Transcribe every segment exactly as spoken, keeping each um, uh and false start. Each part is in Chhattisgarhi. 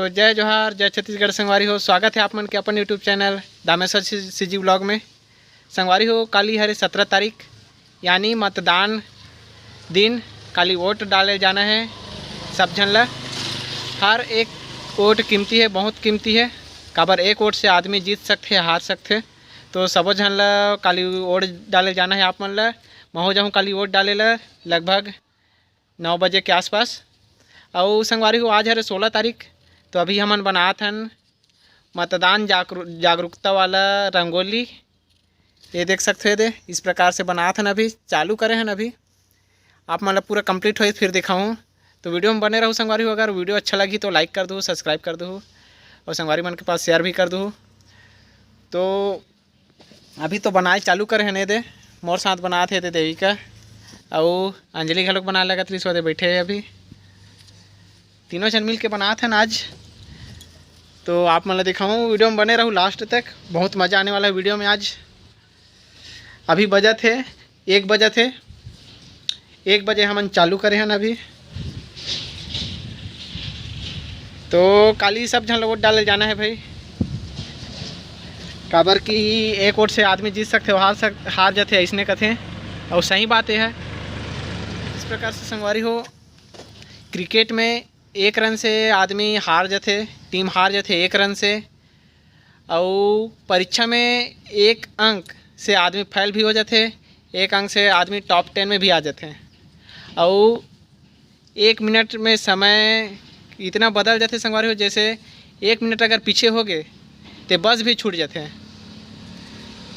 तो जय जोहार, जय छत्तीसगढ़ संगवारी हो, स्वागत है आप मन के अपन YouTube चैनल दामेश्वर सी जी ब्लॉग में। संगवारी हो, काली हरे सत्रह तारीख, यानी मतदान दिन। काली वोट डाले जाना है सब झन ला। हर एक वोट कीमती है, बहुत कीमती है, काबर एक वोट से आदमी जीत सकथे, हार सकथे। तो सबो झन ला काली वोट डाले जाना है आप मन ला। महू जाहूँ काली वोट डाले ला लगभग नौ बजे के आसपास। अउ संगवारी हो, आज हरे सोलह तारीख, तो अभी हमन बनात हन मतदान जागरू-, जागरूकता वाला रंगोली। ये देख सकते हो, ये दे, इस प्रकार से बनात हन, अभी चालू करे हन। अभी आप मन ला पूरा complete होई फिर दिखाऊँ, तो वीडियो में बने रहू संगवारी हो। अगर वीडियो अच्छा लगी तो like कर दू, subscribe कर दू, और संगवारी मन के पास share भी कर दू। तो अभी तो बनाए चालू करे हन, ये दे मोर साथ बनात हे, ये दे देविका, अउ अंजलि घलोक बनाए लगत रहिस, वो दे बैठे हे अभी। तीनों झन मिल के बनात हन आज। तो आप मन ला दिखाऊँ, वीडियो में बने रहू last तक, बहुत मज़ा आने वाला है वीडियो में आज। अभी बजत हे, एक बजत हे, एक बजे हमन चालू करे हन अभी। तो काली सब झन ला वोट डाले जाना है भाई, काबर कि एक वोट से आदमी जीत सकथे, हार सक-, हार जाथे, अइसने कथे। और सही बात ये है। इस प्रकार से संगवारी हो, क्रिकेट में एक रन से आदमी हार जाथे, टीम हार जाथे एक रन से। अउ परीक्षा में एक अंक से आदमी फेल भी हो जाथे, एक अंक से आदमी टॉप टेन में भी आ जाथे। अउ एक मिनट में समय इतना बदल जाथे संगवारी हो, जैसे एक मिनट अगर पीछे हो गए तो बस भी छूट जाथे।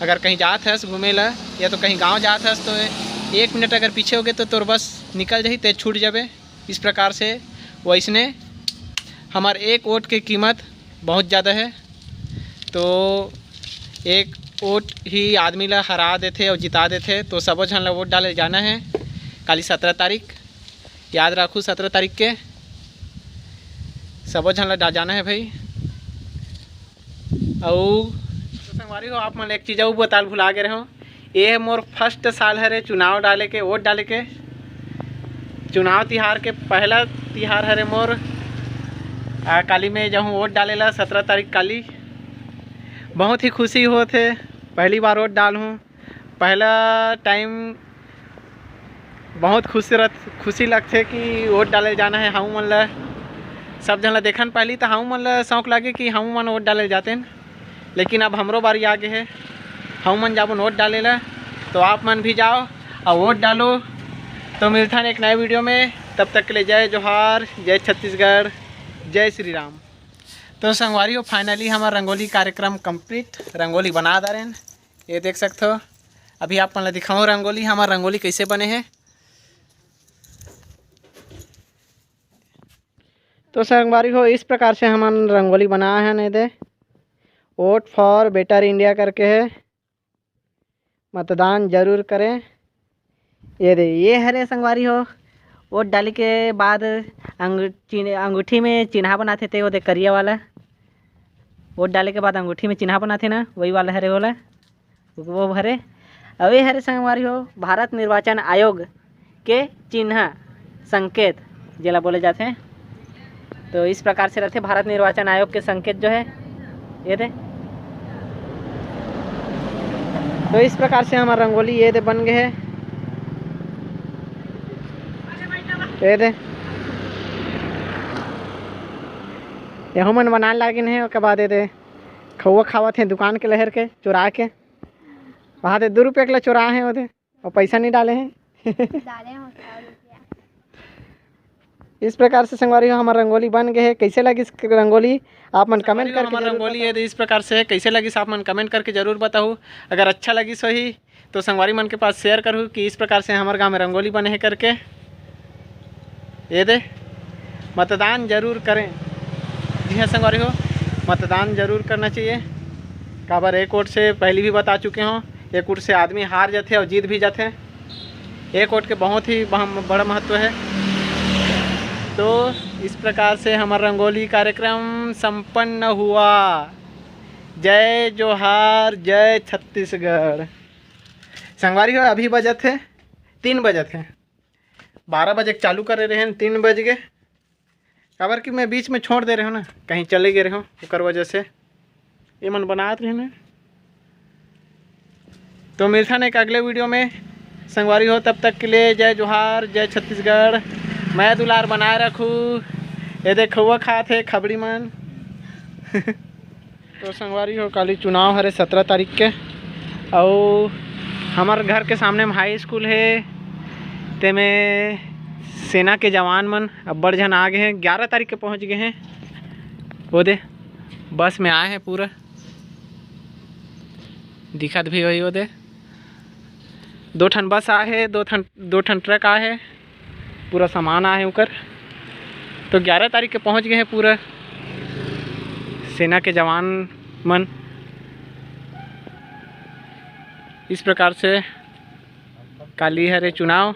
अगर कहीं जात हस घूमे ला या तो कहीं गांव जात हस, तो एक मिनट अगर पीछे हो गए तो तोर बस निकल जाही, ते छूट जाबे। इस प्रकार से वैसने हमार एक वोट के कीमत बहुत ज़्यादा है। तो एक वोट ही आदमी ला हरा देथे और जिता देथे। तो सबो झन ला वोट डाले जाना है काली सत्रह तारीख, याद रखू सत्रह तारीख के सबो झन ला डा-, जाना है भाई। अउ तो संगवारी हो, आप मन एक चीज अउ बताल भुला गे रहे हो, ये मोर फर्स्ट साल हरे चुनाव डाले के, वोट डाले के। चुनाव तिहार के पहला तिहार हरे मोर। आ, काली में जाहूँ वोट डाले ला, सत्रह तारीख काली। बहुत ही खुशी होत हे, पहली बार वोट डाल हूँ। पहला टाइम बहुत खुशी रह, खुशी लगथे कि वोट डाले जाना है। हमू मन ल सब झन ल देखन पहली, तो हमू मन ल शौक लागे कि हमू मन वोट डाले जातेन। लेकिन अब हमरो बारी आ गे हे, हमू मन जाबो वोट डाले ला। तो आप मन भी जाओ और वोट डालो। तो मिलथन एक नए वीडियो में, तब तक के लिए जय जोहार, जय छत्तीसगढ़, जय श्री राम। तो संगवारी हो, finally हमार रंगोली कार्यक्रम complete, रंगोली बना डारेन। ये देख सकथो, अभी आप मन ल दिखाऊँ रंगोली, हमार रंगोली कैसे बने हे। तो संगवारी हो, इस प्रकार से हमन रंगोली बनाए हन। ये दे, Vote for Better India करके हे, मतदान जरूर करें। ये दे, ये हरे संगवारी हो, वोट डाले के बाद अंगू-, चिन्ह-, अंगूठी में चिन्हा बनाथे, ते वो दे करिया वाला। वोट डाले के बाद अंगूठी में चिन्हा बनाथे ना, वही वाला हरे, वो ला, वो हरे। अउ ये हरे संगवारी हो, भारत निर्वाचन आयोग के चिन्ह, संकेत जेला बोले जाथे। तो इस प्रकार से रथे भारत निर्वाचन आयोग के संकेत जो है, ये दे। तो इस प्रकार से हमार रंगोली ये दे बन गए है। ये दे, यहू मन बनाए लागिन है। ओकर बाद ये दे, खउआ खावत है दुकान के लहर के, चुरा के। वहाँ दे दू रुपया के ला चुरा है, वो दे। और पैसा नहीं डाले हैं। डाले हैं सौ रुपया। इस प्रकार से संगवारी हो, हमार रंगोली बन गए है। कैसे लगिस रंगोली, आप मन comment करके हमार जरूर रंगोली बताओ। ये इस प्रकार से है, कैसे लगिस आप मन comment करके जरूर बताओ। अगर अच्छा लगिस होही तो संगवारी मन के पास share करूँ कि इस प्रकार से हमारे गांव में रंगोली बने है करके। ये दे, मतदान जरूर करें। जी हाँ संगवारी हो, मतदान जरूर करना चाहिए। काबर एक वोट से, पहले भी बता चुके हों, एक वोट से आदमी हार जाथे और जीत भी जाथे। एक वोट के बहुत ही बह-, बड़ा महत्व है। तो इस प्रकार से हमारा रंगोली कार्यक्रम संपन्न हुआ। जय जोहार, जय छत्तीसगढ़। संगवारी हो, अभी बजत है, तीन बजत है, बारह बजे के चालू करे रहे हैं, तीन बज गए। काबर कि मैं बीच में छोड़ दे रहे हूँ ना, कहीं चले गए रहे हूँ, ओकर वजह से ये मन बनात रहे ना। तो मिलथन एक अगले वीडियो में संगवारी हो, तब तक के लिए जय जोहार, जय छत्तीसगढ़, मैं दुलार बनाए रखू। ये देख खउआ खात हे खबड़ी मन। तो संगवारी हो, काली चुनाव हरे सत्रह तारीख के, अउ हमर घर के सामने में हाई स्कूल हे, तेमे सेना के जवान मन अब्बड़ झन आ गे हे, ग्यारह तारीख के पहुँच गे हे। वो दे बस में आए हे पूरा, दिखत भी होही वो दे, दो ठन बस आए हे, दो ठन दो ठन ट्रक आए हे, पूरा सामान आए हे ओकर। तो ग्यारह तारीख के पहुँच गे हे पूरा सेना के जवान मन। इस प्रकार से काली हरे चुनाव।